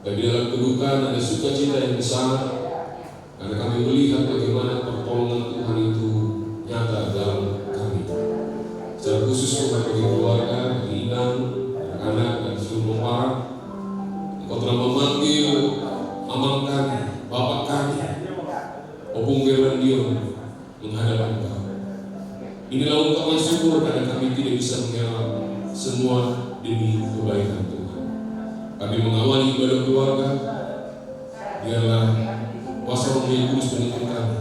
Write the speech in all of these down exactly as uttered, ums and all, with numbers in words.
Di dalam kedukaan ada sukacita yang besar, karena kami melihat bagaimana pertolongan Tuhan itu nyata dalam kami. Secara khusus, Tuhan, bagi keluarga, bagi inang, anak-anak, dan seluruh pomparan, Engkau telah memanggil amang kami, bapak kami, Ompung Gerandion, menghadap Engkau. Inilah ungkapan syukur karena kami tidak bisa mengelak, semua demi kebaikan Tuhan. Kami mengawali ibadah keluarga, biarlah kuasa Roh-Mu yang kudus menuntun kami,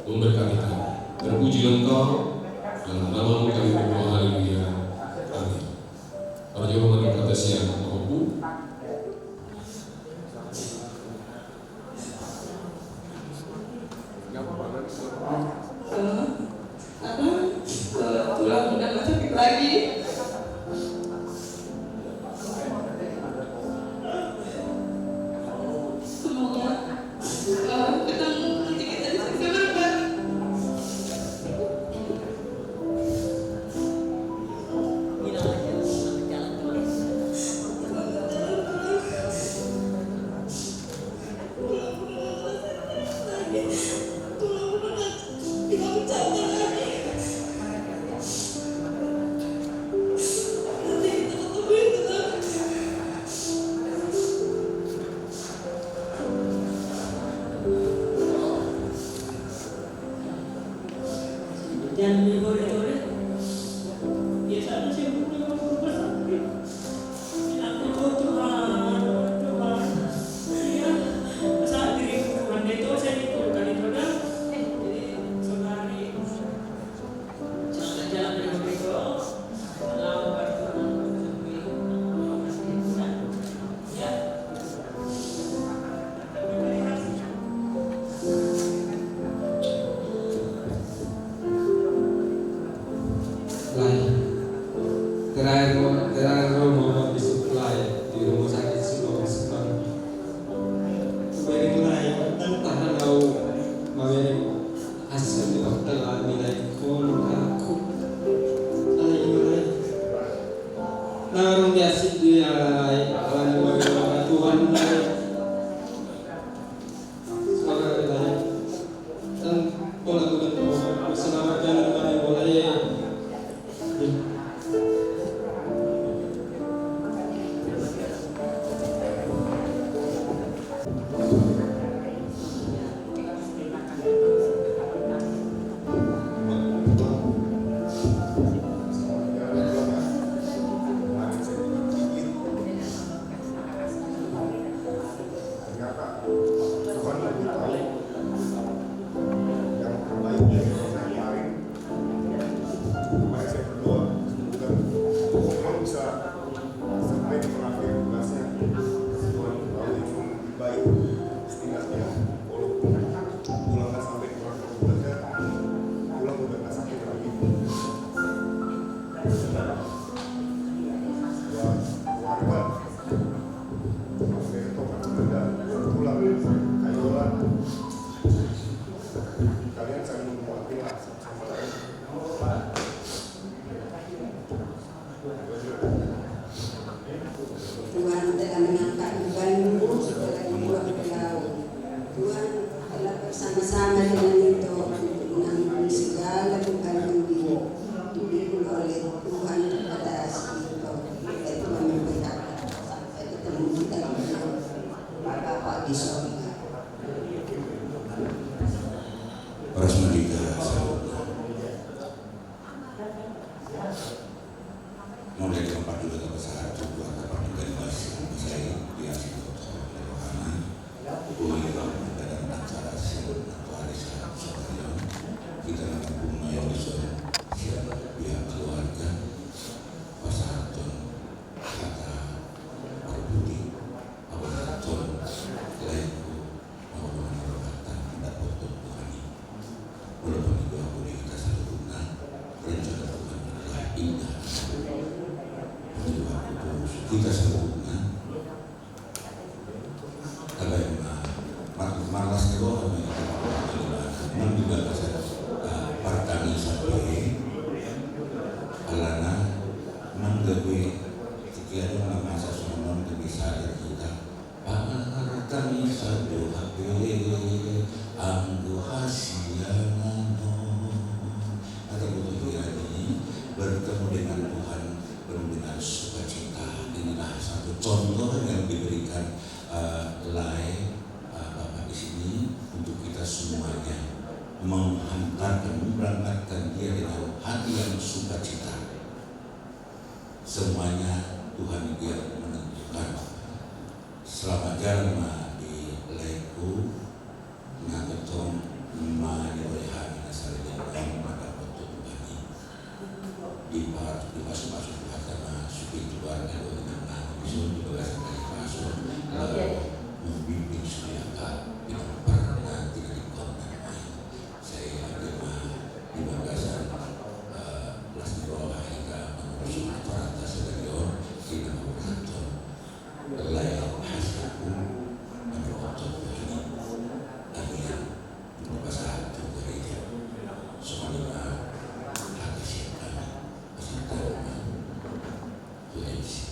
memberkati kami. Terpujilah Engkau, dalam nama-Mu kami berdoa, haleluya. Amin. Para jemaat yang kata siang, Bapak Ibu. Eh, apa? Eh, tulang udah nggak sakit lagi. Semoga, eh, ketemu nanti kita di sana, Pak. Jangan boleh-boleh. Biasanya saya punya rumah sakit. Aku, oh Tuhan, oh Tuhan. Iya, masa diriku Tuhan itu saya itu kali itu dah. Jadi saudari, jalan-jalan dengan itu. Kalau buat Tuhan, ya. Lae. Terakhir, terakhir ro ma Pak Bisop lae di rumah sakit Subang, Subang. Baik, lae, tang tahan au mamereng hasil di waktu lae, lae, kon aku. Lae, lae. Nang rung diasip dia, lae, lae, lae, Tuhan, lae. Selamat jalan, Bang. Boleh. Ternyata Tuhan lebih tahu yang terbaik dari yang kemarin. Kemarin saya berdoa, semoga Tuhan bisa sampai di perakhir tugasnya. Tuhan tahu yang lebih baik. Setidaknya walaupun Tuhan nggak sampai di perakhir tugasnya, Tuhan udah nggak sakit lagi. Wah, wah, wah. Kalian saling menguatkan lah sama lain. Tuhan telah mengangkat bebanmu setelah dibuang ke laut. Tuhan telah bersama-sama dengan engkau untuk menanggung segala beban yang dipikul oleh Tuhan atas hidup kau. Biar Tuhan memberkati sampai ketemu kita di Bapak di sorga. Horas ma di hita saluhutna. Mauliate ma di Debata pasahat tu keluarga pardenggan basa i, di asi dohot rohana. Boi roha na gabe acara sian na tu ari sahat sadari on. Hita na ompung na i dison sian pihak keluarga pasahathon hata parpudi. Apasahathon laengku, na olo na rohanta mandapothon Tuhan i. Molo panggidoanku di hita saluhutna, rencana Tuhan adalah indah. Panggidoanku tu hita saluhutna, tabaen ma, mar-, marlas ni roha ma hita, nang di bagasan, ah, partangisan be, alana nang gabe tingki adong na masa songon on gabe sadar hita. Pangan Satu H P, anggo hasiangan on. Nah, terbutuh pikiran ini, bertemu dengan Tuhan penuh dengan sukacita. Inilah satu contoh yang diberikan, eh, lae, eh, Bapak di sini untuk kita semuanya, menghantarkan, memberangkatkan dia dengan hati yang sukacita. Semuanya Tuhan yang menentukan. Selamat jalan ma di laengku, na tongtong ma di roha hami na saleleng on, na dapothon Tuhan i. Di pa-, di pasu-pasu Tuhan, na sude tu keluarga dohot inang nami di son, di bagasan na di pasu, lalu membimbing sude angka pinompar na tinadingkon nami. Sai anggiat ma di bagasan, eh, las ni roha hita mangurusi acara sadari on, di na mangurus on. Lae hasiangan, mandokhon tu hami, anggiat dipasahat tu gareja. Songon i ma hata sian hami, pasahat ma tu M C.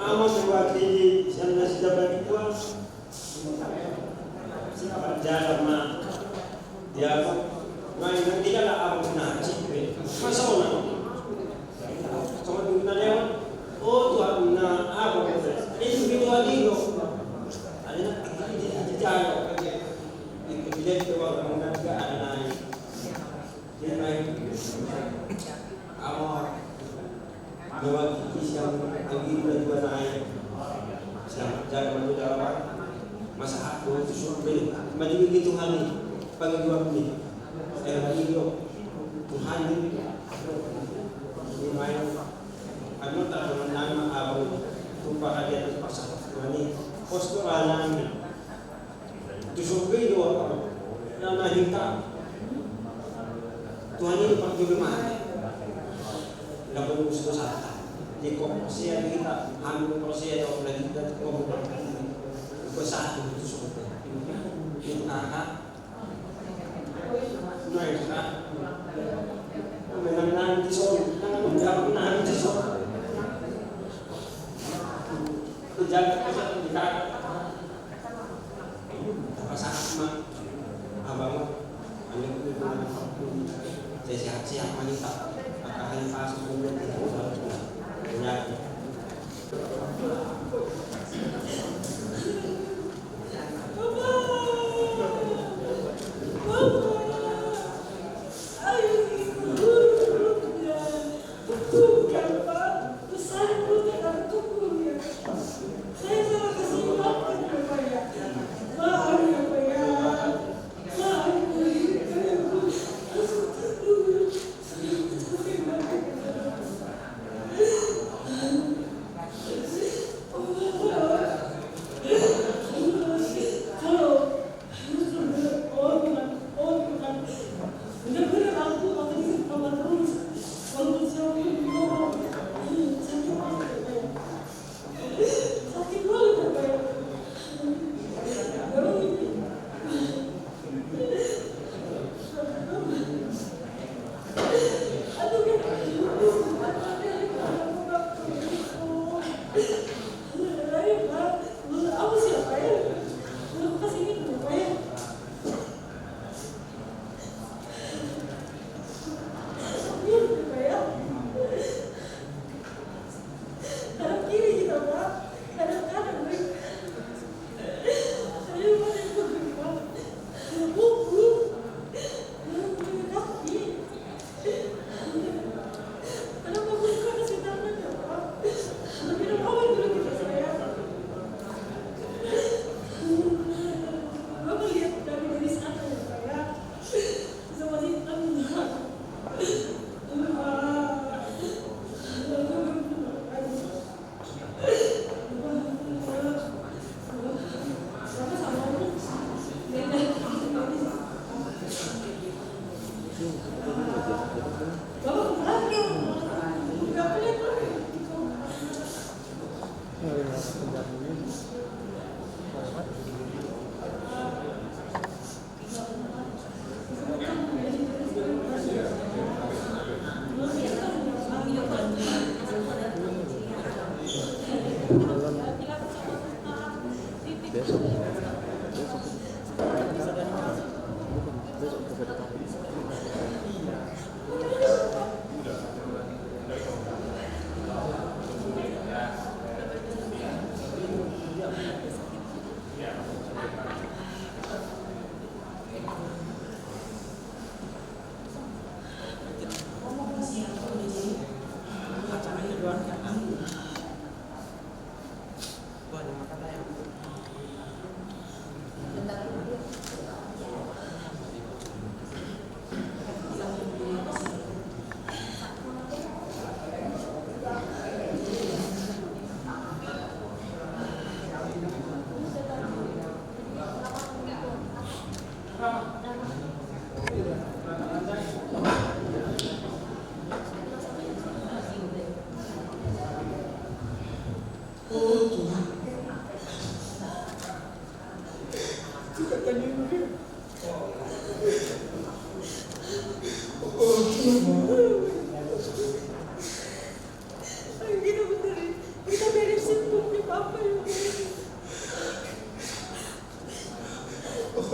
Ama mewakili sian na sijabari dua. Siapa jalan ma dia apa? Main nanti kan abang na cipre. Masa ona? Sama tu na lewat. Oh, Tuhan na abang. Itu gitu lagi lo. Ada nak di jalan. Itu dia tu abang na ada naik. Dia naik. Ama mewakili sian anggi na dua nai. Sian jaga manu dawa. Masa hak dua tu surga. Maju ke Tuhan ni. Pangiduan ni. Saya lagi lo. Tuhan ni. Ini main. Anu tak dengan nama abang. Tumpah hadiah pasal Tuhan ni. Pos tu anak ni. Tu surga i do na hita. Tuhan i do parjolo mate. Laho muse dosanta. Di kok porsea hita, hami porsea do na hita tu kok. Bersatu tu surga. Itu kakak. Nah, itu kan. Menang-menang di son, menang-menang di son. Itu jaga, jaga. Pasahat ma abang, anak itu, saya sehat-sehat ma hita. Angka hal palsu pun dia tidak usah. Ya.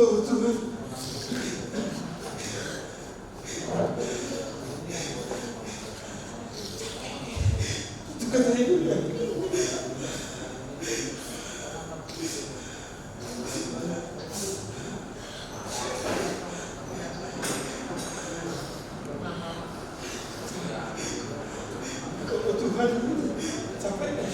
Oh, Tuhan. Itu kata ibu ya. Oh, Tuhan, capek ya.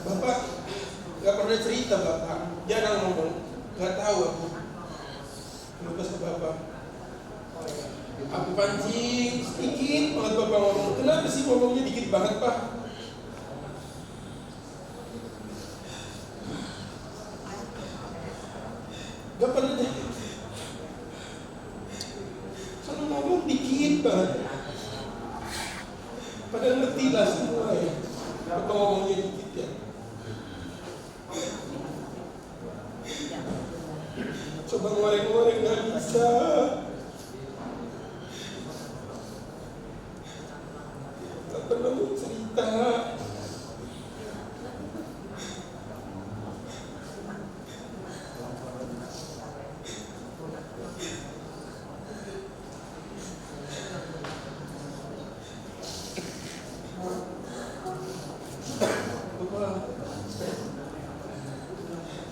Bapak nggak pernah cerita, Bapak. Jarang ngomong. Nggak tahu aku. Lupa sama Bapak. Aku pancing sedikit banget Bapak ngomong. Kenapa sih ngomongnya dikit banget, Pak? Gak pernah deh. Selalu ngomong dikit banget. Padahal ngerti lah semua ya. Apa ngomongnya dikit ya. Coba ngorek-ngorek nggak bisa. Nggak pernah mau cerita.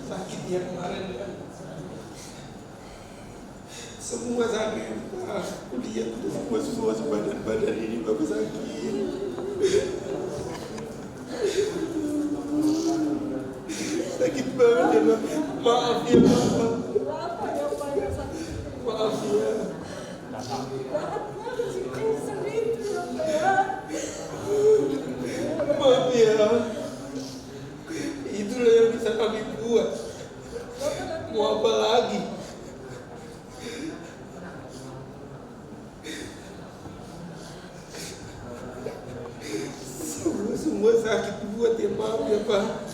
Sakit ya kemarin ya. Semua sakit. Ah, kuliah itu semua, semua, semua badan, badan ini bagus sakit. Sakit banget ya, Pak. Maaf ya, Pak. Maaf ya. Maaf ya. Itulah yang bisa kami buat. Mau apa lagi? Semua, semua sakit buat ya, maaf ya, Pak.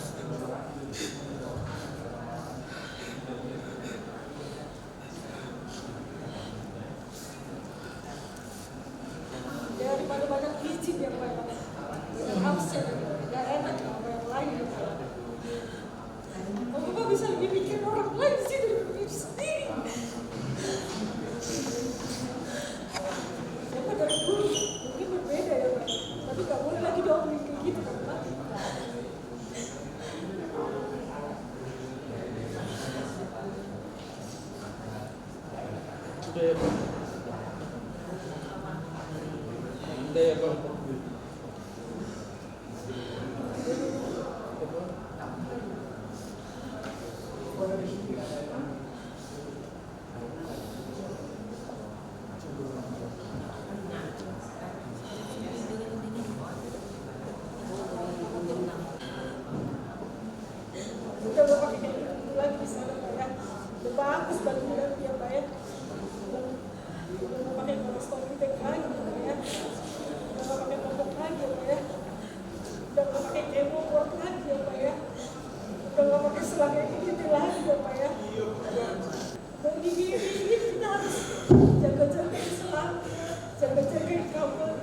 Daripada banyak izin ya, Pak. Banyak absen, nggak enak ya, Pak, yang lain ya, Pak. Bapak bisa lebih mikirin orang lain sih daripada diri sendiri. Siapa dari dulu mungkin berbeda ya, Pak. Tapi nggak boleh lagi dong kayak gitu kan, Pak. Udah ya, Pak. Udah ya, Pak. Udah nggak pakai kayak gitu lagi di sana, Pak, ya. Udah bagus bangunan dia, Pak, ya. Udah nggak pakai kolostomi lagi, Pak, ya. Udah nggak pakai popok lagi, Pak, ya. Udah nggak pakai kemo kuat lagi ya, Pak, ya. Udah nggak pakai selang yang ini lagi ya, Pak, ya. Iya, Pak. Mau gini, gini, kita harus jaga-jaga selang, jaga-jaga kamar.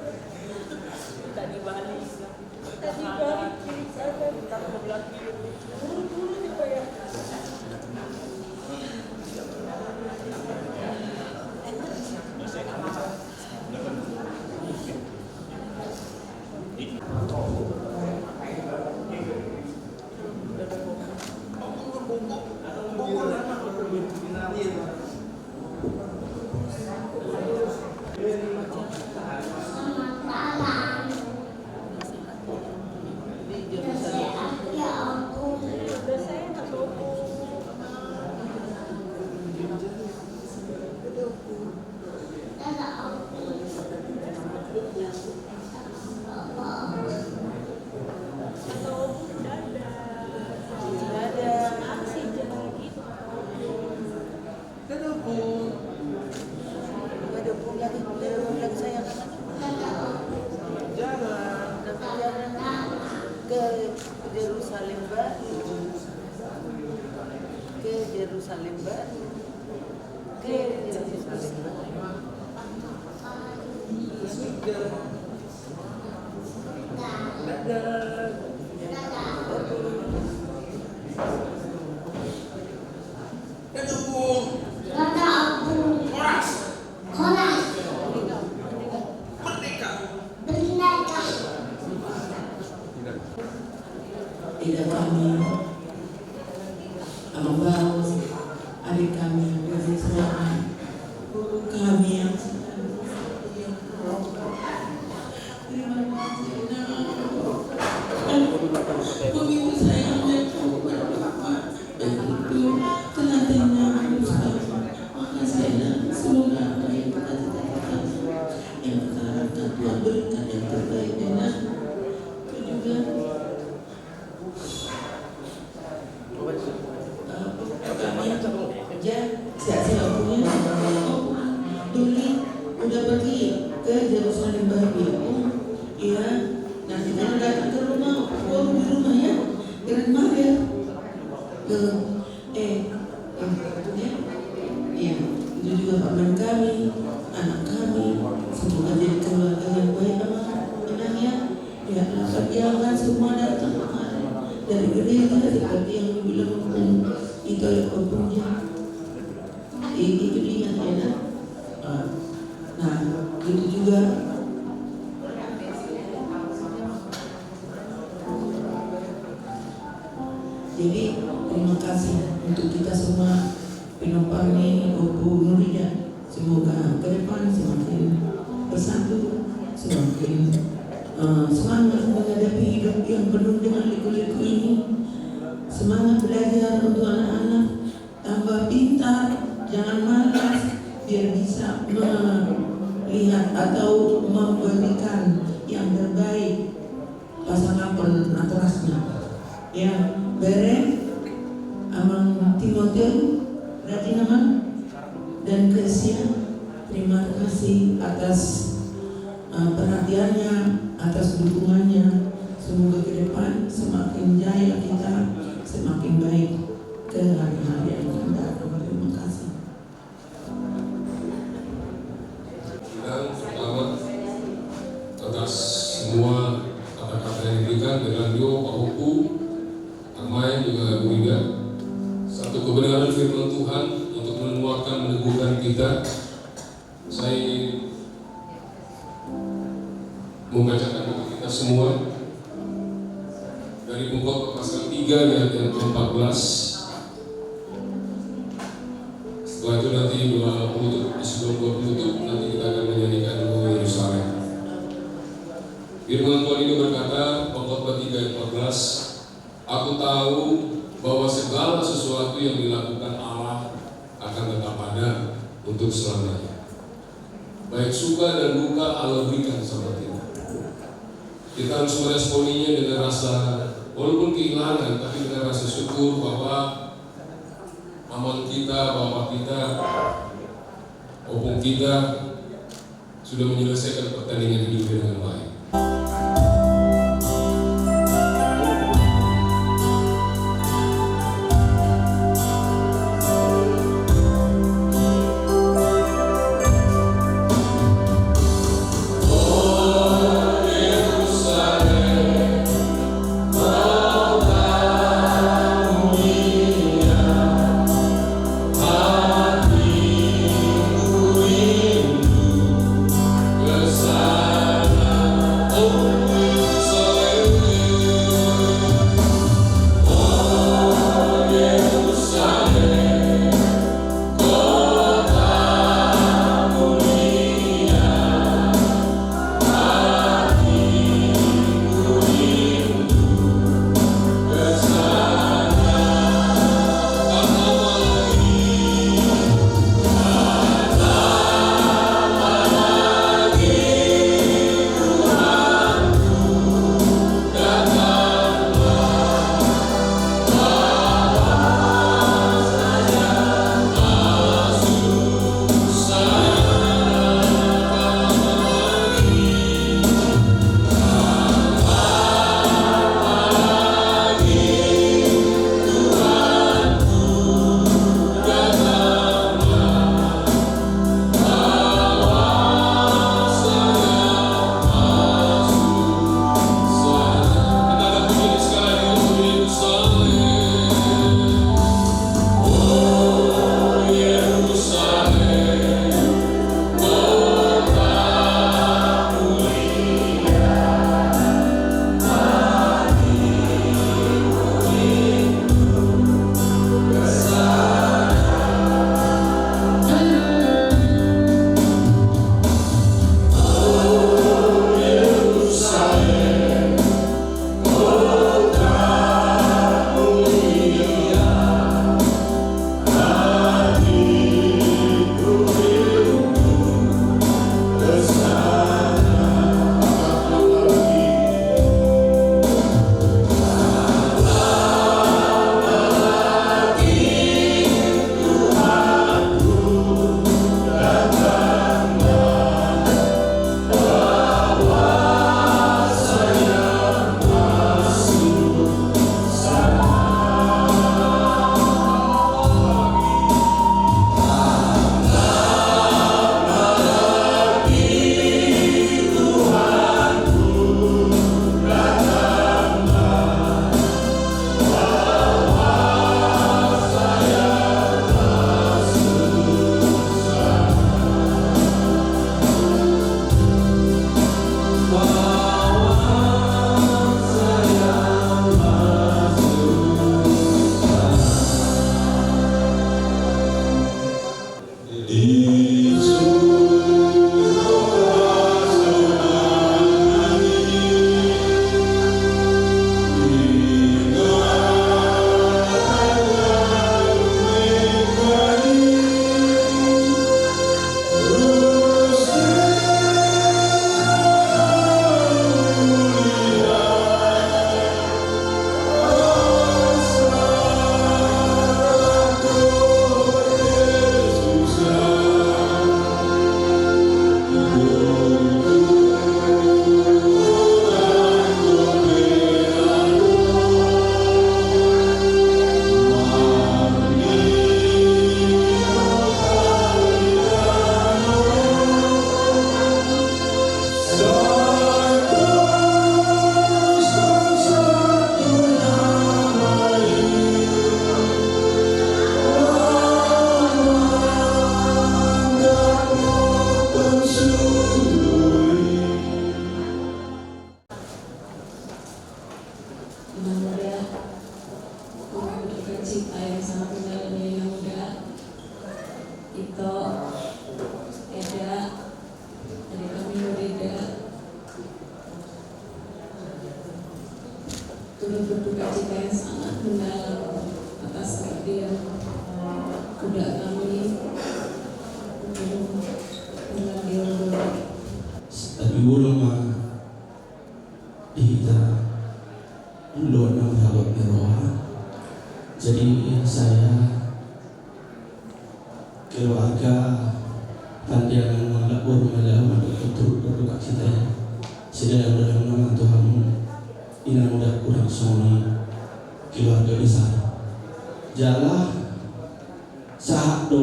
Tadi balik, tadi balik kiri kanan. Ntar mau lagi. Buru-buru ya, Pak, ya. Dadah, Bun. Dadah, Bun, lagi, Bun, lagi sayang. Jerusalem Baru. Ke Jerusalem Baru. Ke Jerusalem Baru. Horas. Horas. Merdeka. Merdeka. Eda kami, amang baos, adik kami, guru kami yang Terima kasih, Nak. Begitu sayangnya kamu berdoa. Begitu teladannya Ustaz. Makasih, Nak. Semoga apa yang kita cita-citakan, yang kita harapkan, Tuhan berikan yang terbaik, ya, Nak. Dan juga Kami, ya, siap-siap punya. Doli udah pergi ke Yerusalem Baru, ya. Iya, nanti kalau datang ke rumah, baru di rumah, ya. Keren banget, ya. Tuh. Eh, eh, ya. Iya, itu juga paman kami, anak kami, semoga jadi keluarga yang baik, Amang. Tenang, ya. Ya, perjuangan semua datang kemari dari gereja seperti yang dibilang Om Ito, ya, Om Puja. Itu diingat, ya, Nak? Ah, nah, itu juga. Jadi, terima kasih untuk kita semua. Pinompar ni Ompu Nurida, semoga ke depan semakin bersatu, semakin, eh, semangat menghadapi hidup yang penuh dengan liku-liku ini. Semangat belajar untuk anak-anak, tambah pintar, jangan malas, biar bisa melihat atau memberikan yang terbaik. Pasangaphon natorasna. Ya, bere, Amang Timoteo, rajin Amang, dan Gracia, terima kasih atas, eh, perhatiannya, atas dukungannya. Semoga ke depan semakin jaya kita, semakin baik ke hari-hari yang akan datang. Terima kasih. Terima kasih, Amang, atas semua kata-kata yang diberikan, dan juga Pak Ompu, Amai, juga Bu Ida. Satu kebenaran firman Tuhan untuk menguatkan, meneguhkan kita. Saya ingin membacakan untuk kita semua dari Pengkhotbah pasal tiga ayat yang keempat belas. Setelah itu nanti doa penutup, di sebelum doa penutup, nanti kita akan menyanyikan Duo Yerusalem. Firman Tuhan itu berkata, Pengkhotbah tiga ayat empat belas, "Aku tahu bahwa segala sesuatu yang dilakukan Allah akan tetap ada untuk selamanya." Baik suka dan duka Allah berikan sama kita. Kita harus meresponinya dengan rasa, walaupun kehilangan, tapi dengan rasa syukur bahwa amang kita, bapak kita, opung kita sudah menyelesaikan pertandingan hidupnya dengan baik. Yang sangat mendalam atas kebaktian, eh, Uda kami, Uda Irlandia Uda. Tapi belum, ah, di hita, belum nang sahabat ni roha. Jadi saya keluarga Pandiangan Mangga Boru Mala mandok turut berduka cita ya. Sedalam-dalamna ma tu hamu, inang, uda, hurang songon i keluarga besar. Jala sahat do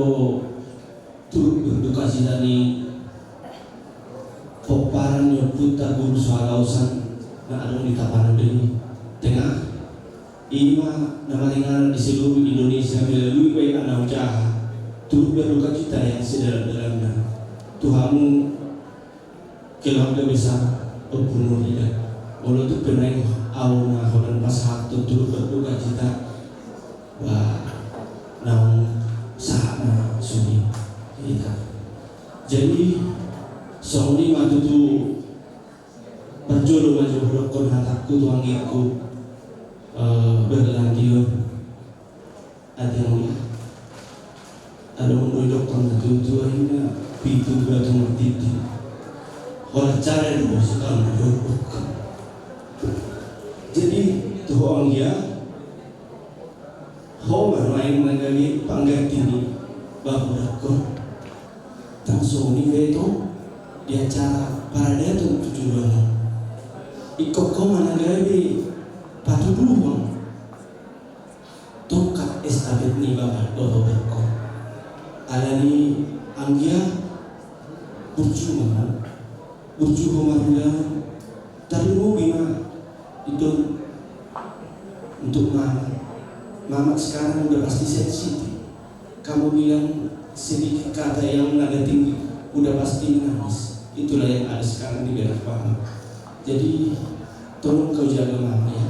turut berduka cita ni pomparan ni ompunta Guru Soalaosan na adong di Tapanuli Tengah. I ma na maringanan di seluruh Indonesia melalui W A na hujaha. Turut berduka cita yang sedalam-dalamna tu hamu keluarga besar Ompu Nurida. Molo tung pe naeng ahu na holan pasahathon turut berduka cita, ba naung sahat ma sude hita. Jadi songon i ma tutu. Parjolo ma jo hudokkon hatangku tu anggingku, eh, Berlandion. Ate anggia, adong do didokkon na tuatua i na pitu batu martiti. Holan cara do bos kau na didokkon. Jadi tu ho anggia, ho ma nuaeng na gabe pangganti ni bapudakkon. Ndang songon i be tong di acara paradaton tu joloan on. Ingkon ho ma na gabe patuduhon tongkat estafet ni bapudakkon. Alani anggia, burju ma ho, burju ho marulaon. Tarlumobi ma i do untuk mama. Mama sekarang udah pasti sensitif. Kamu bilang sedikit kata yang nada tinggi, udah pasti menangis. Itulah yang ada sekarang di benak mama. Jadi tolong kau jaga mama ya.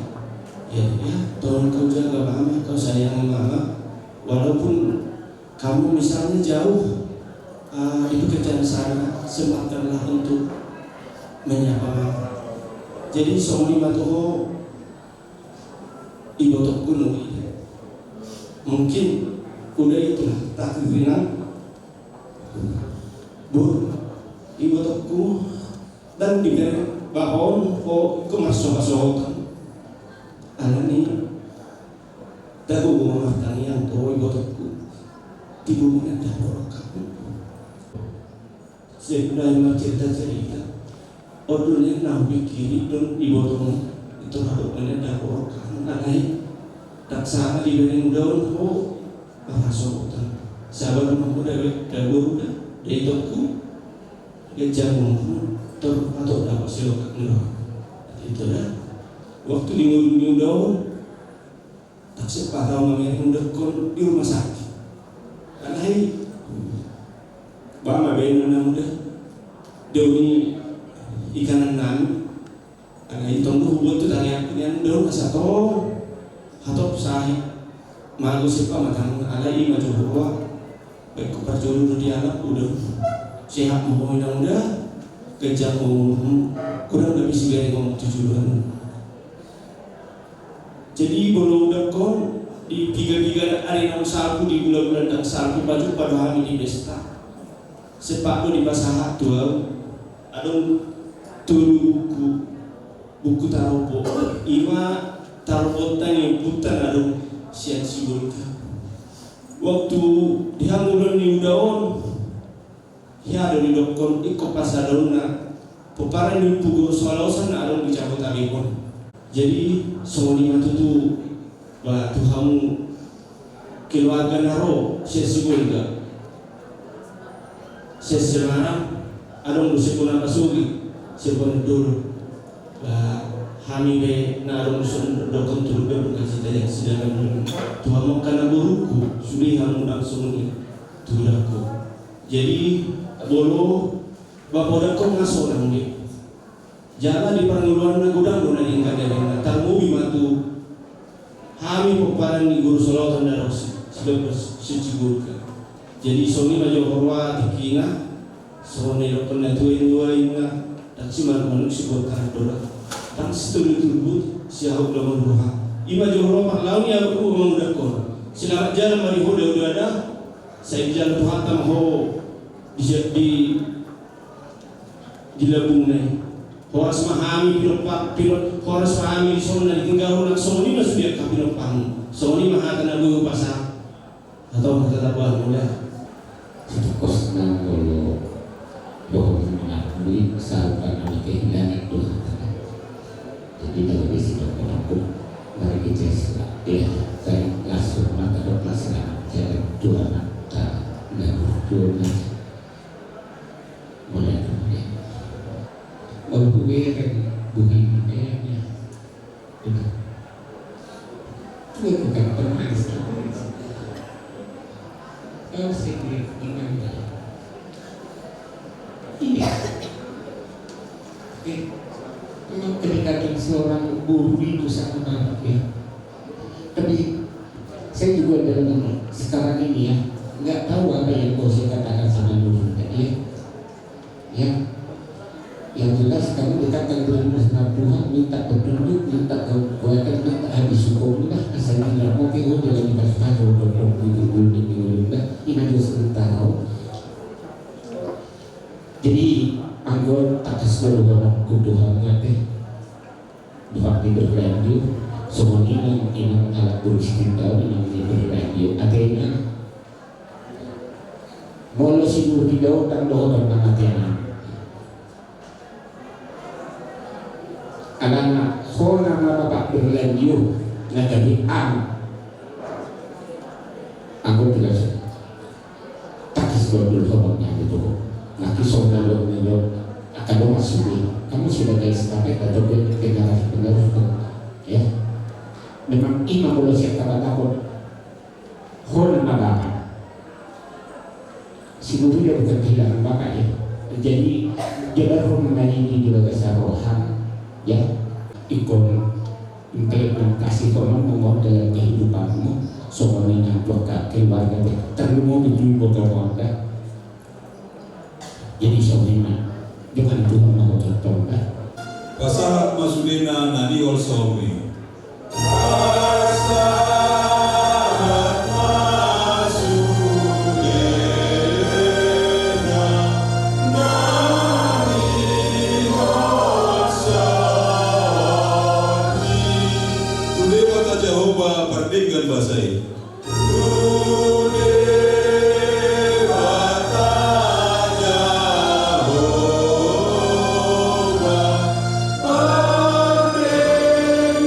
Ya, ya, tolong kau jaga mama, kau sayangi mama. Walaupun kamu misalnya jauh, eh, di pekerjaan sana, sempatkanlah untuk menyapa mama. Jadi songon i ma tu ho, ibotongku Nurida. Mungkin udah itulah takdirna. Bur, ibotongku, ndang dibere bapa on ho ingkon marsohosohotan. Alani dabo bo ma martangiang tu ho ibotongku. Tibu muna dabo roham. Sai mulai marcerita-cerita. On do nian na hupikiri do ibotongku. Itu rado muna dabo roham. Alai ndang sanga dibere uda on ho marsohosohotan. Sabar ma ho da, da boru da, da itongku. Ganjang umur, tor patok dapot silokak ni roha. Itu da. Waktu di ngolu ni uda on, ndang sempat au mamereng udakkon di rumah sakit. Alai ba ma baenon na uda, do ni ikanan nami. Alai tong do huboto tangiangku nian do asa tong hatop sahi. Mago sepa matang, alai i ma jo huroha. Baik ko parjolo do dialap uda. Sehat ma ho inang uda. Ganjang ma umurmu. Godang gabe sibereng on tu joloan. Jadi molo udakkon di piga-piga ari naung salpu, di bulan-bulan naung salpu, pajumpa do hami di pesta. Sempat do dipasahat tu au, adong tolu buku, buku tarobo. I ma tarobonta ni ompunta na adong sian Sibolga. Waktu di hangoluan ni uda on, hea do didokkon ingkon pasadahonna pomparan ni Ompu Guru Soalaosan na adong di Jabotabek on. Jadi songon i ma tutu, ba tu hamu keluarga na ro sian Sibolga, sian Semarang, adong do sian Bona Pasogi, sian Bona Dolok. Ba hami pe na adong do songon i dokkon turut berduka cita yang sedalam-dalamna tu hamu angka na borungku, sude hamu ndang songon i tu hudangku. Jadi molo ba podakkon nga sonang be. Jala di parngoluanna godang do na denggan-dengganna, tarlumobi ma tu hami pomparan ni Guru Soalaosan na ro si, si, si Sibolga. Jadi songon i ma jo huroha tingkina, songon na nidokkon na tua-tua i ma, ndang simanuk-manuk siboan tangan do ra, ndang situlbut-tulbut siahut lomo ni roha. Ima jo ho parlaon i ahu mangudakkon. Selamat jalan ma di ho daudauna. Sai dijalo Tuhanta ma ho di, di, di lambungna i. Horas ma hami pinompar, pino-, horas ma hami dison na ditinggalhon, nang songon i ma sude angka pinompar. Songon i ma hata na boi hupasahat. Atau hata na baru da. Sitokosna molo dohot mangakui sarupa na kehilangan Tuhan. Jadi na gabe sidok pelaku mari kita sila ya, tadi langsung mata dok langsung jalan Tuhan tak lalu Tuhan. Mulai kemudian menggunakan bumi ini. Gue bukan pernah. Kau sendiri ingat. Iya. Eh, memang kedekatan seorang guru itu sangat menarik ya. Tapi saya juga dalam sekarang ini ya, nggak tahu apa yang mau saya katakan sama guru tadi ya. Ya. Yang jelas kamu dekatkan dirimu sama Tuhan, minta petunjuk, minta kekuatan, minta habis hukum lah, asal tidak mau ke udah lagi pas-pas udah gitu udah gitu udah ini aja sebentar. Jadi anggo tangkas do dohononku tu hamu ate. Dohot di berlanjut songon i nang inang halak boru Sitindaon, inang di berlanjut ate inang. Molo si Nurdin Daud ndang dohonon nang ate inang. Alana hona ma bapak berlanjut na jadi am. Anggo jelas. Tangkas do dohononku tu ho. Nangkin songon na didok ni angka dongan sude, kamu sebagai estafet atau generasi penerus tu, ya. Memang ima molo sian hata na didok ho na bapak. Si Nurdin Daud bukan kehilangan bapak ya. Jadi dia baru mengenai di bagasan roha ya. Ingkon implementasi konon mengawal dalam kehidupanmu. Songon i nang tu angka keluarga terlimo di tubuh keluarga. Jadi songon i nang dengan Tuhan mau tertonda. Pasahat ma sudena na niol songon i. Pasahat ma sudena na niol songon i. Tu Debata Jahowa pardenggan basa i. Tu Debata Jahowa pardenggan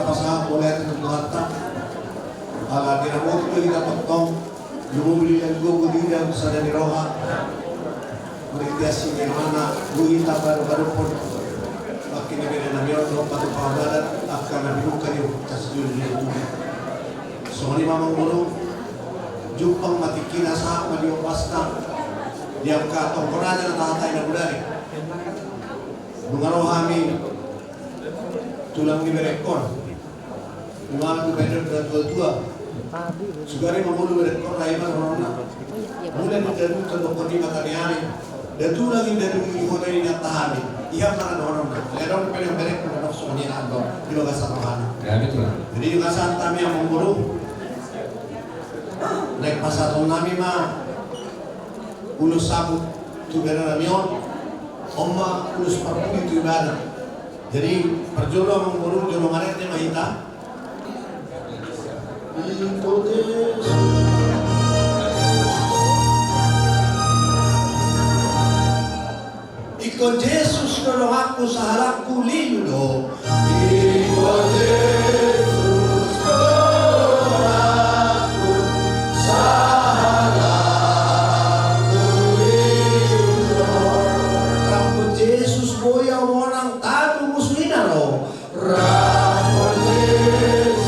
Mauliate tu Tuhanta, ala diramoti do hita tongtong, lumobi di dalan gogo di dalan sada ni roha. Marhite asi ni rohana, boi hita padopadophon bangke ni bere nami on dohot patupaon badan angka na binoan ni ompunta si Joni di tubu. Songon i ma amangboru, jumpang ma tingkina, sahat ma di ombasta di angka tongko raja na tahatai na bodari. Nunga ro hami tulang ni berekkon. Nunga ro tu bere na tua-tua. Sugari mangolu berekkon, rai ma dohononna. Mula ni datu tondok ni mata ni ari. Datu lagi datu di kota ini nyata hami. Ia mana dohononna. Ledong pengen berekkon na songon i na andor di bagasan rohana. Ya, betul. Jadi juga sahat hami amangboru. Naeng pasahaton nami ma ulos sapu tu bere nami on. On ma ulos parpudi tu ibana. Jadi parjolo amangboru, jolo marende ma hita. Iko Jesus. Iko Jesus do donganku, sahalakku lilu do. Iko Jesus do donganku, sahalakku lilu do. Rap Jesus boi au monang, tatu musu i na ro. Rap Jesus,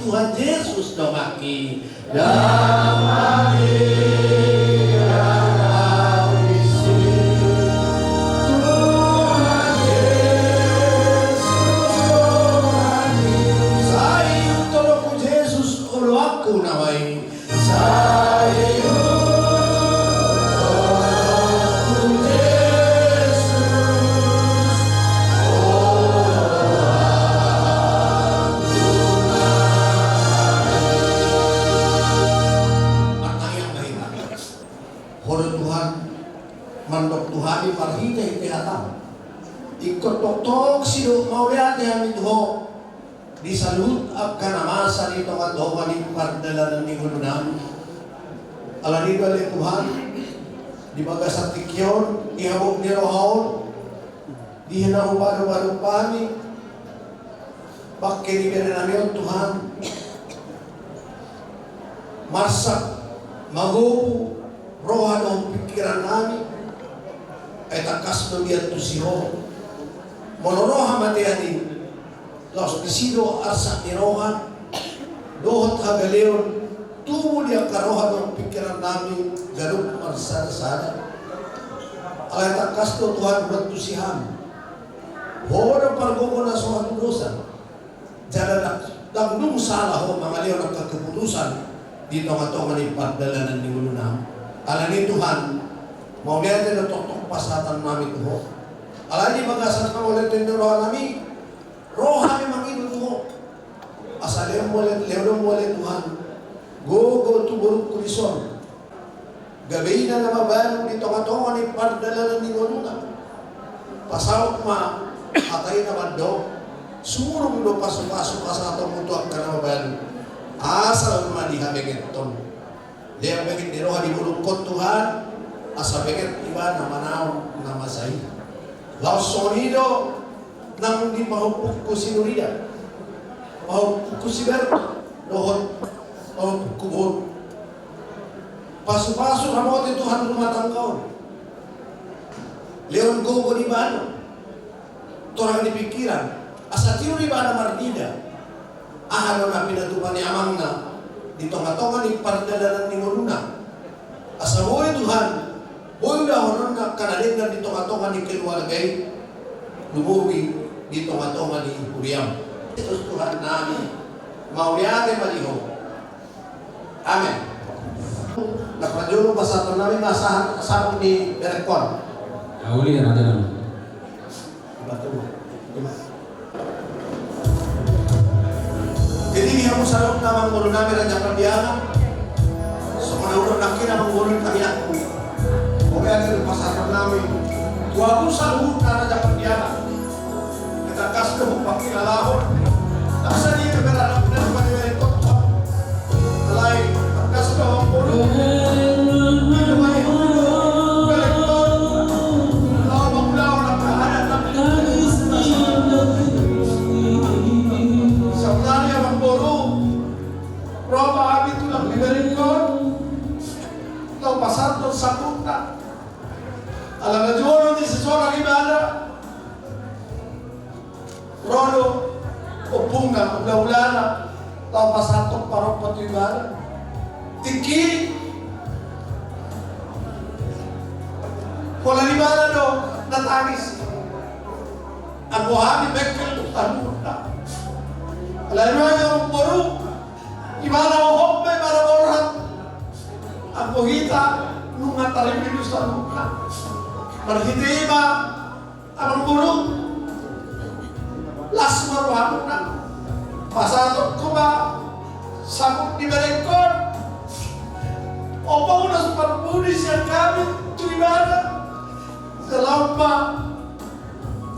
Tuhan Jesus donganki. Damang i rau disi. Tuhan Jesus donganki. Sai ihuthon ho Jesus oloanku nama i. Sai ihuthon ho Jesus oloanku. Martangiang ma hita. Ho do Tuhan, mandok tu hami marhitehite hataM. Ingkon tongtong sidok mauliate hami tu Ho di saluhut angka na masa di tongatonga ni pardalanan ni ngolunami. Alani i do ale Tuhan, di bagasan tingki on, di habot ni roha on, di na hupadopadophon hami bangke ni bere nami on Tuhan, marsak magopu roha dohot pingkiran nami. Ai tangkas do biar tu si Ho. Molo ro hamatean i, laos disi do arsak ni roha dohot hagaleon tubu di angka roha dohot pingkiran nami ganup marsadasada. Alai tangkas do Tuhan, huantusi hami. Ho do pargogo na so hatudosan. Jala ndang, ndang dung sala Ho mangalehon angka keputusan di tongatonga ni pardalanan ni ngolunami. Alani i Tuhan, mauliate do tongtong pasahaton nami tu Ho. Alai di bagasan hamatean ni roha nami, ro hami mangido tu Ho. Asa lehon ma ale, lehon ma ale Tuhan gogo tu borungku dison. Gabe ina na mabalu di tongatonga ni pardalanan ni ngoluna. Pasaut ma hata i na mandok, surung do pasupasu pasahatonmu tu angka na mabalu. Asal ma dihabengethon. Lehon benget ni roha di borungkon Tuhan, asa benget ibana manaon na masa i. Laos songon i do nang di pahompungku si Nurida, pahompungku si Berto, dohot pahompungku boru. Pasupasu hamu ate Tuhan rumah tangga on. Lehon gogo di ibana, torang ni pingkiran, asa tiur ibana marnida aha do na pinatupa ni amangna di tongatonga ni pardalanan ni ngoluna. Asa boi Tuhan, boi ulahononna angka na denggan di tongatonga ni keluarga i, lumobi di tongatonga ni huriam. Jesus Tuhan nami, mauliate ma di Ho. Amen. Na parjolo pasahaton nami ma sahat sapu ni berekkon. Auli raja nami. Jadi di hamu saluhutna amangboru nami Raja Pandiangan, songon na hudok nangkin amangboru ni tangiangku. Oke, ate, pasahaton nami tu hamu saluhutna Raja Pandiangan. Tangkas do hupakilalahon. Tangkas do hupakilalahon. Alai tangkas do amangboru. Berengkon, laho pasahathon saputna. Ala na jolo ni sisola ibana. Ro do ompungna, hulahulana, laho pasahathon parompa tu ibana. Tingki, holan ibana do na tangis. Anggo hami bengkel tu taluhutna. Alai nuaeng amangboru, ibana hohom ma ibana borhat. Anggo hita nunga tarpilus taluhutna. Marhite i ma amangboru, las ma rohamuna. Pasahatonku ma saput ni berengkon. Ompung na so parpudi sian hami tu ibana. Jala on ma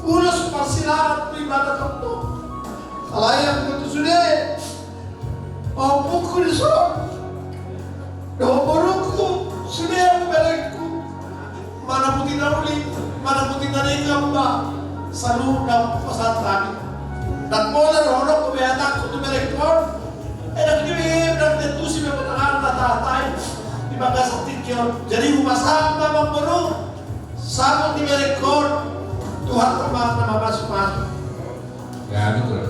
ulos parsirangan tu ibana tongtong. Alai anggo tu sude pahompungku dison dohot borungku, sude anggo berengku, manang boti na uli, manang boti na denggan ma saluhutna pasahat hami. Ndang pola dohononku be hatangku tu berengkon. Ndang diantusi be pandanganna tahatai di bagasan tingki on. Jadi hupasahat ma amangboru saput ni berengkon, Tuhan ma na mamasumasu. Ya, betul.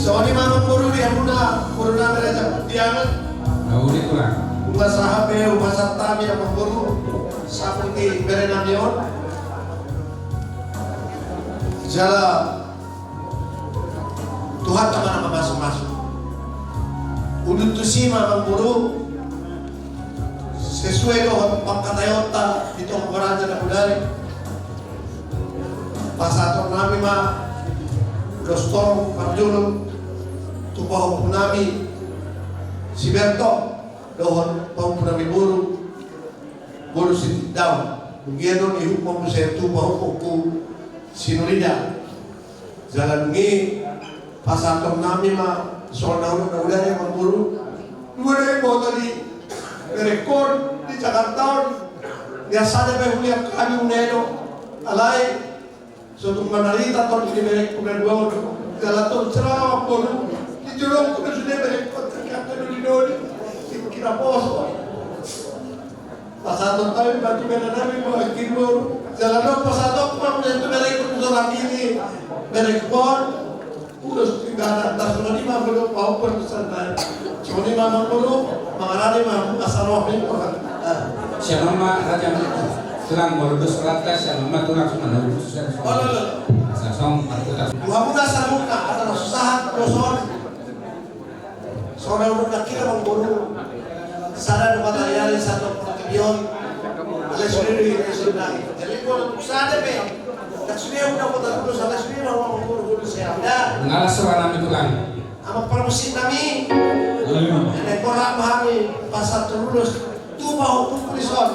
Songon i ma amangboru di hamuna, boru nami Raja Pardiangan. Nunga sahat be hupasahat hami amangboru saput ni bere nami on. Jala Tuhanta ma na mamasumasu. Udut tusi ma amangboru, sesuai dohot pangkataionta di tonggo raja na bodari. Pasahaton nami ma ulos torop parjolo tu pahompu nami si Berto dohot pahompu nami boru, boru Sitindaon. Dung i do ihut ma muse tu pahompu si Nurida. Jala dung i Pasahaton nami ma songon na ulaon na ulaon i, amangboru. Dua do iboto ni berengkon di Jakarta on. Dia sada pe huliang hami uneno. Alai so tung manarita tong di berengku na dua on. Jala tong sera, amangboru, di jolongku do sude berengkon, tingkatna doli-doli. Tingkira poso. Pasahaton nami ma tu bere nami ma, amangboru. Jala adong pasahaton ma tu bere, tu bere, tu bere ni bere on. Ulos tu ibana, nda songon i ma, amangboru, paupon tu sana. Songon i ma, amangboru, mangarade ma asa roha ni orang. Ah. Siapa ma raja? Tulang, molo dos rata, siapa ma tulang, suka na ulos, siapa ma. Oh, lo, lo. Sasong, aku tak. Dua muda sarmuka, ada susah, kosong. Songon na hudok nangkin, amangboru, sada do mataniari, sada do portibi on. Alai sude do i, alai sude do i. Jadi molo tung sada pe, ndang sude hudok kota dulu, sada sude do, amangboru, hudok saya. Ya. Ngalas roha nami, tulang. Amang parmusik nami. Ayo. Ene, korak ma hami pasahat tu ulos. Tupa ho pukul ison.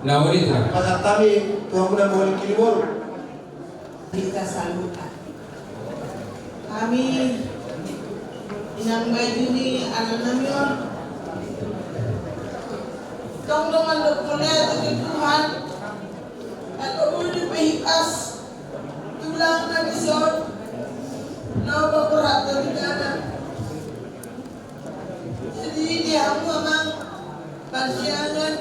Nah, udah, nah. Pasahat hami tu hamuna mangoli kiri boru. Kita saluhutna. Hami inang baju ni anak nami on. Tong dongan dohot mauliate tu Tuhan. Anak baju pe hipas. Tulang na dison. Na paborhathon di tangan. Jadi di hamu amang, pansiangan,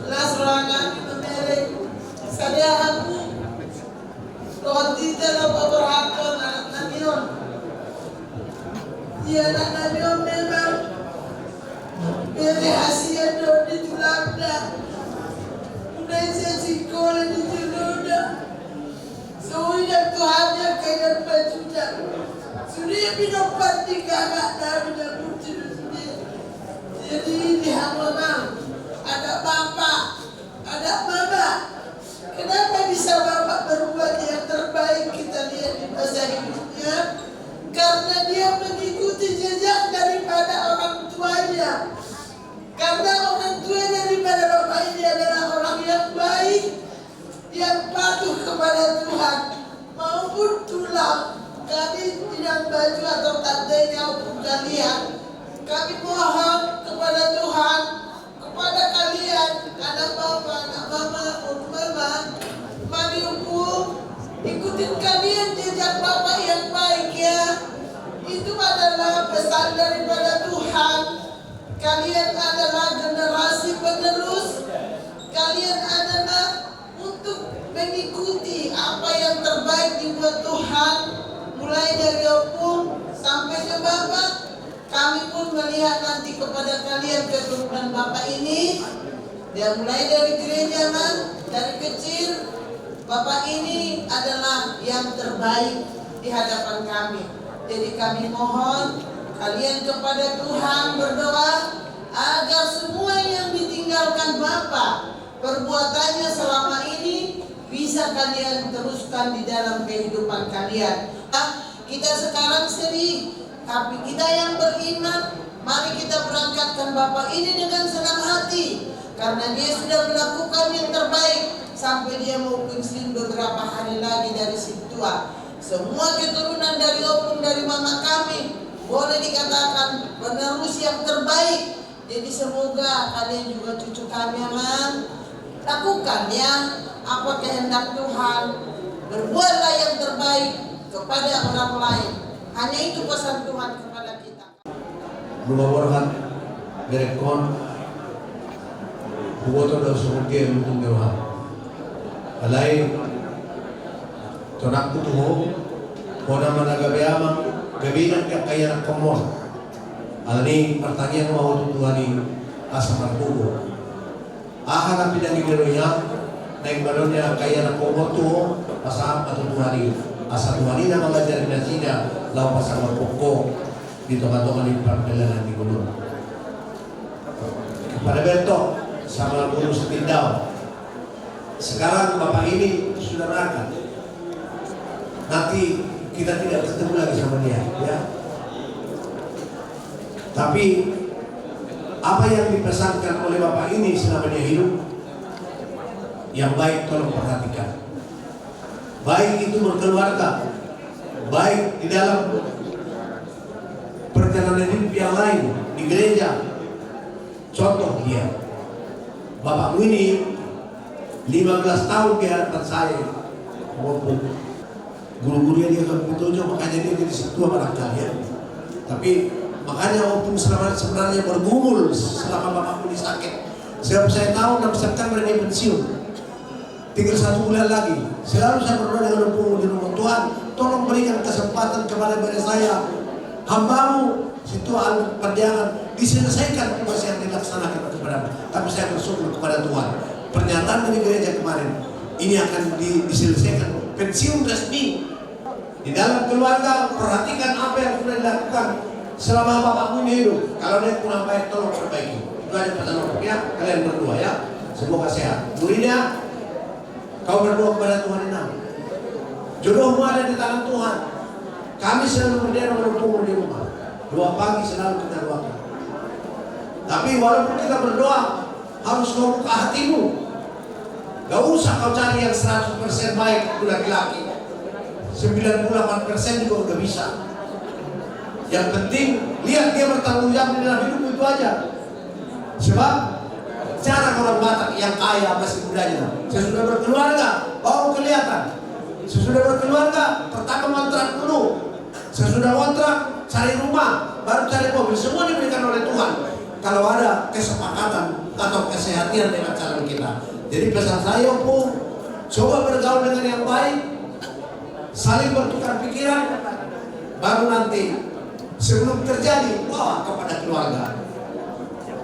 las roha nami mamereng, sada hamu, dohot hita na paborhathon anak nami on. Di anak nami on memang, bere hasian do di tulangna, mulai sian sikola di jolona. So huida tu hami angka inang bajuna. Sude pinomparna di gagak nami na burju do sude. Jadi di hamu amang, anak bapak, anak mama. Kenapa bisa bapak berbuat yang terbaik kita lihat di masa hidupnya? Karena dia mengikuti jejak daripada orang tuanya. Karena orang tua daripada bapak ini adalah orang yang baik, yang patuh kepada Tuhan maupun tulang, kami inang baju atau tantenya maupun kalian, kami mohon kepada Tuhan, kepada kalian, anak bapak, anak mama, maupun mama, mari Ompung, ikutin kalian jejak bapak yang baik ya. Itu adalah pesan daripada Tuhan. Kalian adalah generasi penerus. Kalian adalah untuk mengikuti apa yang terbaik dibuat Tuhan, mulai dari Ompung sampai ke Bapak. Kami pun melihat nanti kepada kalian, keturunan Bapak ini, ya, mulai dari gereja, Bang, dari kecil, Bapak ini adalah yang terbaik di hadapan kami. Jadi kami mohon kalian kepada Tuhan berdoa agar semua yang ditinggalkan Bapak, perbuatannya selama ini bisa kalian teruskan di dalam kehidupan kalian. Nah, kita sekarang sedih, tapi kita yang beriman, mari kita berangkatkan Bapak ini dengan senang hati. Karena dia sudah melakukan yang terbaik sampai dia mau pensiun beberapa hari lagi dari Sintua. Semua keturunan dari Ompung, dari mama kami, boleh dikatakan penerus yang terbaik. Jadi semoga kalian juga cucu kami, Amang, lakukan ya apa kehendak Tuhan. Berbuatlah yang terbaik kepada orang lain. Hanya itu pesan Tuhan kepada kita. Nunga borhat berengkon, huboto do songon dia lutung ni roha. Alai tonangku tu ho, hona ma na gabe amang, gabe inang di angka ianakhonmon. Alani martangiang ma ho tu Tuhan i asa margogo. Aha na pinangido ni roha i, naeng bahen ni angka ianakhonmon tu ho, pasahat ma tu Tuhan i asa Tuhan i na mangajari nasida laho pasahathon ho di tongatonga ni pardalanan ni ngolum. Kepada Berto sama Guru Sitindao. Sekarang bapak ini sudah berangkat. Nanti kita tidak ketemu lagi sama dia, ya. Tapi apa yang dipesankan oleh bapak ini selama dia hidup, yang baik tolong perhatikan. Baik itu berkeluarga, baik di dalam perjalanan hidup yang lain, di gereja. Contoh dia, bapakmu ini lima belas tahun di hadapan saya, Ompung. Guru-gurunya dia kan begitu aja, makanya dia jadi Sintua barangkali ya. Tapi makanya Ompung selama, sebenarnya bergumul selama bapakmu ini sakit. Sebab saya tahu enam September dia pensiun. Tinggal satu bulan lagi. Selalu saya berdoa dengan Ompung di rumah, "Tuhan, tolong berikan kesempatan kepada bere saya, hamba-Mu, Sintua Alu Pandiangan, diselesaikan tugas yang dilaksanakan kepada-Mu." Tapi saya bersyukur kepada Tuhan. Pernyataan dari gereja kemarin, ini akan di-, diselesaikan. Pensiun resmi. Di dalam keluarga, perhatikan apa yang sudah dilakukan selama bapakmu ini hidup. Kalau ada yang kurang baik, tolong perbaiki. Itu aja pesan Ompung ya, kalian berdua ya. Semoga sehat. Guru Ida, kau berdoa kepada Tuhan, Inang. Jodohmu ada di tangan Tuhan. Kami selalu berdoa dengan Ompung di rumah. Doa pagi selalu kita doakan. Tapi walaupun kita berdoa, harus kau buka hatimu. Gak usah kau cari yang seratus persen baik itu laki-laki. Sembilan puluh delapan persen juga udah bisa. Yang penting lihat dia bertanggung jawab di dalam hidupmu, itu aja. Sebab jarang orang Batak yang kaya masih mudanya. Sesudah berkeluarga baru kelihatan. Sesudah berkeluarga, pertama kontrak dulu. Sesudah kontrak, cari rumah, baru cari mobil. Semua diberikan oleh Tuhan kalau ada kesepakatan atau kesehatan dengan calon kita. Jadi pesan saya, Ompung, coba bergaul dengan yang baik, saling bertukar pikiran, baru nanti sebelum terjadi, bawa kepada keluarga.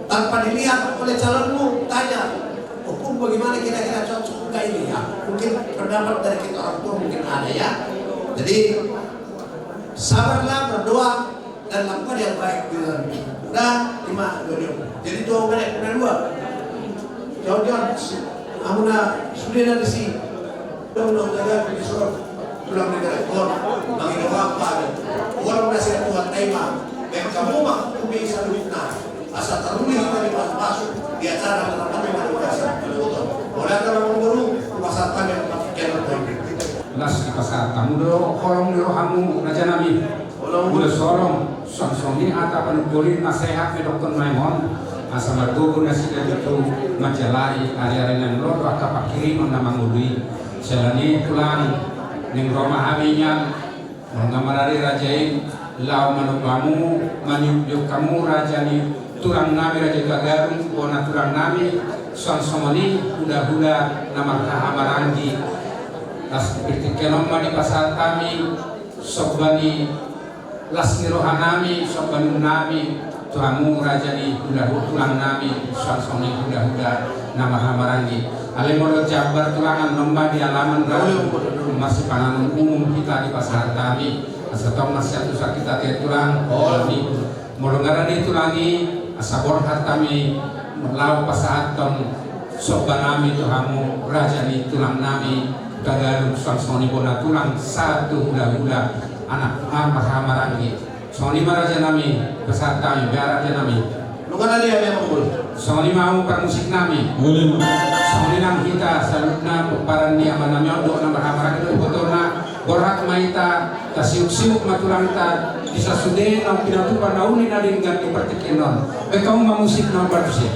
Tanpa dilihat oleh calonmu, tanya, "Ompung, bagaimana, kira-kira cocok enggak ini, ya?" Mungkin pendapat dari kita orang tua mungkin ada, ya. Jadi sabarlah, berdoa, dan lakukan yang baik di dalam hidup. Udah, lima, dua, dua. Jadi dua, udah, udah dua. Jauh-jauh, amuna sude na disi. Dong, dong, jaga, bisa. Tulang ni Garek on, mangido apa, orang nasihat Tuhan, taima. Baik kamu mah, kumi saluhutna. Asa taruli hita di pasu-pasu, di acara harapan yang ada di pasar. Oleh karena mengurung, pasar kami yang pakai. Las dipasahat hamu do holong ni rohamu, raja nami. Ulos holong, songon i hata panungkuling na sehat, didokkon ma ingon, asa margogo nasida tutu manjalai ari-ari na olo do angka pangkirimon na mangolu i. Siala ni i tulang, naeng ro ma hami nian, molo nga marari raja i, laho manop hamu, maniop-iop hamu raja ni tulang nami, raja Hutagalung, bona tulang nami, songon i hula-hula na marhahamaranggi. Las di partingkian on ma dipasahat hami somba ni las ni roha nami, somba ni ulu nami, tu hamu raja ni hula-hula, tulang nami, songon i hula-hula na marhahamaranggi. Alai molo jambar tulang, annon ma di alaman raja, masipanganon umum hita dipasahat hami. Asa tong masiantusan hita, tulang. Molo nga rade tulang i, asa borhat hami laho pasahathon somba nami tu hamu raja ni tulang nami Hutagalung, songon i bona tulang sahat tu hula-hula anak na marhahamaranggi. Songon i ma raja nami, pasahat hami, ba raja nami. Songon i ma hamu parmusik nami. Songon i nang hita saluhutna pomparan ni ama nami on dohot na marhahamaranggi, dohot ibotona. Borhat ma hita, tasiuk-siuk ma tulangta, di sasude naung pinatupa na uli na denggan di partingkian on. Baen hamu ma musik na parmusik.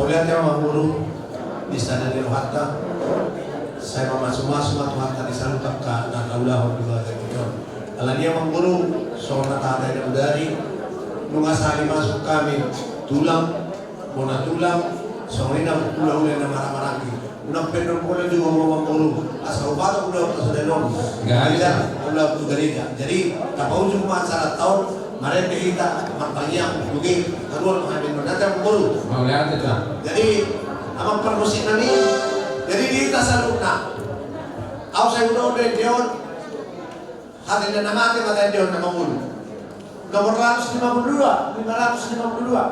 Mauliate ma Amang Guru, di sada ni rohanta, sai mamasumasu ma Tuhanta di saluhut angka na taulahon di bagasan on. Alani i Amang Guru, songon na tahatahon na bodari, nunga sahali masuk hami tulang, bona tulang, songon i na hulahula na marhahamaranggi. Unang pe dohonon pola di ho Amang Guru, asa hupatok ulaon tu sadari on. Gareja. Ulaon tu gareja. Jadi, tapaujung ma acara on, marende hita, martangiang, dung i, haruar ma hami. Mauliate Amang Guru. Mauliate Tulang. Jadi, amang parmusik nami, jadi di hita saluhutna. Au sai hudohon do ende on, hata ni na mate ma taendehon na mangolu. Nomor seratus lima puluh dua, lima ratus lima puluh dua.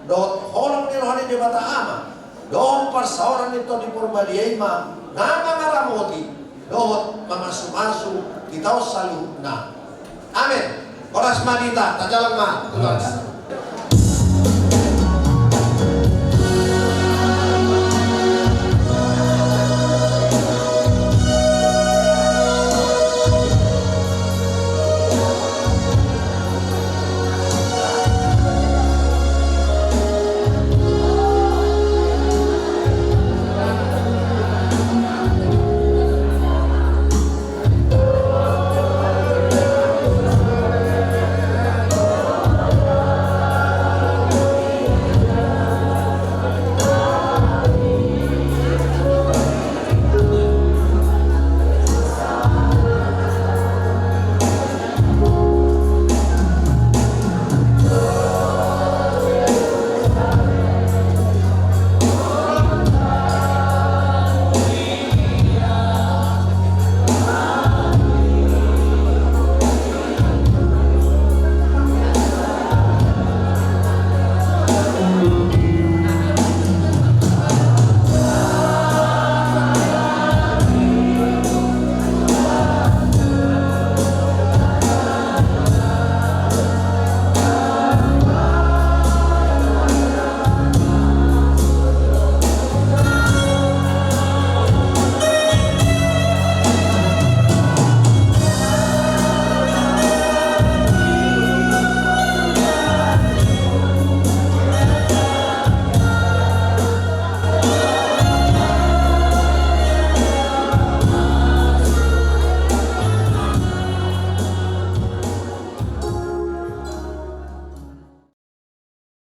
Dohot holong ni roha ni Debata Ama, dohot parsaoran ni Tondi Porbadia i ma na mangaramoti dohot mamasumasu hita on saluhutna. Amen. Horas ma di hita, tajalang ma. Horas.